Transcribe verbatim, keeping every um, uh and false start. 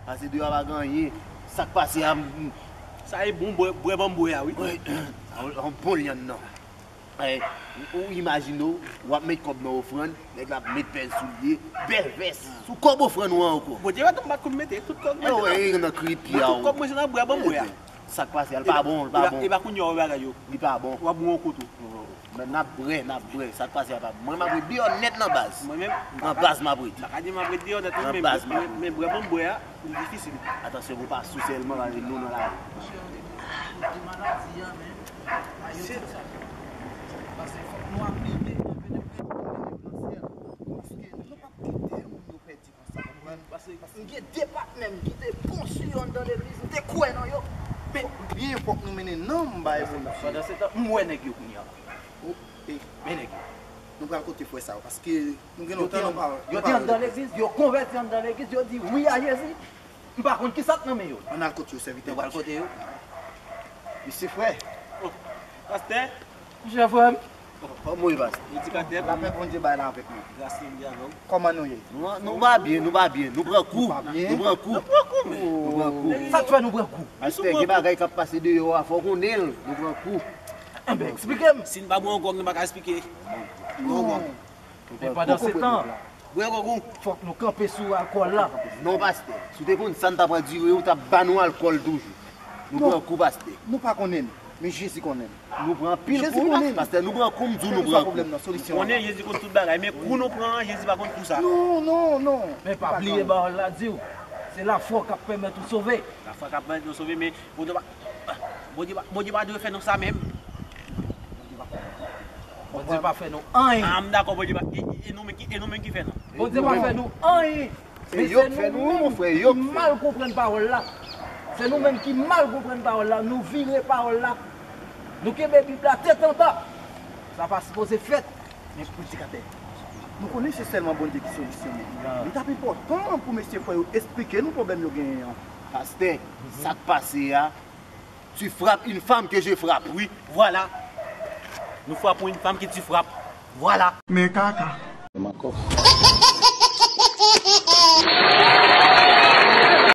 Pase deyò a pa gen anyen. Sa k pase a, m- Sa e bon, bwè, bwè ban m bwè a, wi. Wi, yon bon lyann nan. Eh, ou imajine w, w ap met kòb nan ofrann, nèg la ap met bèl soulye, bèl vès, sou kòb ofrann ou an ankò. Bondye pa tonbe ak kout mete, tout kòb mete. Yo, nan- e, nan kripi a, tout kòb mwen se nan bwè ban m bwè a. Sa k pase a, l pa bon, l pa bon. E pa kounye a w bagay yo. Li pa bon. W ap bon yon kou tou. Men n ap bwè, n ap bwè. Sa k pase a pa bon. Mwen, m ap ret deyò nèt nan baz. Mwen menm? Nan baz, m ap ret. M pa ka di m ap ret deyò nèt, men bwè ban m bwè a, li difisil. Atansyon pou w pa sou sèlman, pa vin nou nan lari. Paske fòk nou aplike anpe de prensip nan syèl. Paske nou p ap kite moun yo pèdi konsa, konprann? Paske m gen de patnè m ki te bon sou yo anndan legliz, m te kwè nan yo. Men byen, fòk nou mennen nanm bay evolisyon. Pandan se tan, m wè nèg yo kounye a. Oh, eh. Men nèg yo. Nou pral kote frè sa yo, paske nou gen lontan nou pa, yo te anndan legliz, yo konvèti anndan legliz, yo di wi a Jezi. M pa konn ki sa k nan men yo. Ann al kote yo, sèvitè. Nou pral kote yo. Mesye frè. Oh, pastè. Monchè frè m. Oh, kòman w ye, pastè? Predikatè. Lapè Bondye bay la avèk nou. Gras Bondye avè w. Kòman nou ye? Nou, nou pa byen, nou pa byen. Nou pran kou. Nou pa byen? Nou pran kou. Nou pran kou, men. Nou pran kou. Sa k fè nou pran kou? Pastè, gen bagay k ap pase deyò a, fò w konnen l. Nou pran kou. Enben, eksplike m. Si n pa bwè yon gwòg, nou pa ka eksplike. Bwè yon gwòg. Men pandan se tan, bwè yon gwòg ou. Fòk nou kanpe sou alkòl la. Non, pastè. Si w te konn sa n ta pral dire, ou t ap ba nou alkòl toujou. Nou pran kou, pastè. Non. Nou pa konnen l, men Jezi konnen l. Nou pran anpil kou, pastè. Nou pran kou, m di w nou pran kou. Kèlkeswa pwoblèm nan, solisyon an la. Konnen Jezi konn tout bagay, men kou nou pran an, Jezi pa konn kou sa. Non, non, non. Men pa bliye pawòl la di w, se lafwa k ap pèmèt ou sove. Lafwa k ap pèmèt nou sove, men Bondye pa, Bondye pa, Bondye pa dwe fè nou sa menm. Bondye pa fè nou anyen. Ah, m dakò, Bondye pa, e, e, e nou menm ki, e nou menm ki fè nou. Bondye pa fè nou anyen. Men se nou menm ki mal konprann pawòl la. Se nou menm ki mal konprann pawòl la. Nou vire pawòl la. Nou kenbe Bib la tèt anba. Sa pa sipoze fèt. Men predikatè, nou konnen se sèlman Bondye ki solisyone. Li t ap enpòtan pou mesye frè yo eksplike nou pwoblèm yo genyen an. Pastè, sa k pase a, tu frappes une femme que je frappe, wi. Vwala. Nou frape yon fanm ke tu frappes. Vwala. Men kaka. Makòk.